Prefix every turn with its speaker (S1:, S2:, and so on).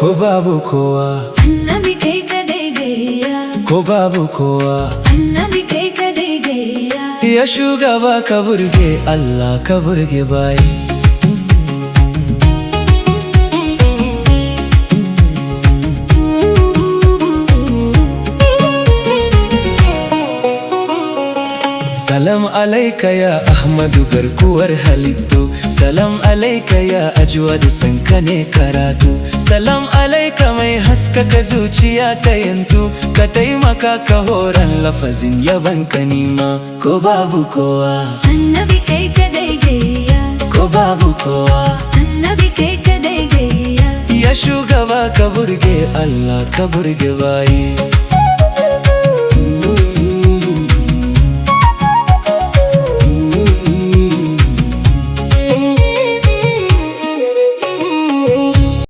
S1: Ko babu kowa.
S2: Annabi kai kadai gayya.
S1: Ko babu kowa.
S2: Annabi kai kadai gayya.
S1: Ya shugaba, ka burge Allah, ka burge bayi. Salam alaika ya Ahmadu, garkuwar halittu. Salam alaika ya Ajwadu, sanka ne karatu. Salam alaika mai haskaka zuciya ta yantu. Ka taimaka ka horan lafazin yaban ka nima. Ko babu kowa.
S2: Annabi kai kadai gayya.
S1: Ko babu kowa.
S2: Annabi kai kadai gayya.
S1: Ya shugaba, ka burge Allah, ka burge bayi.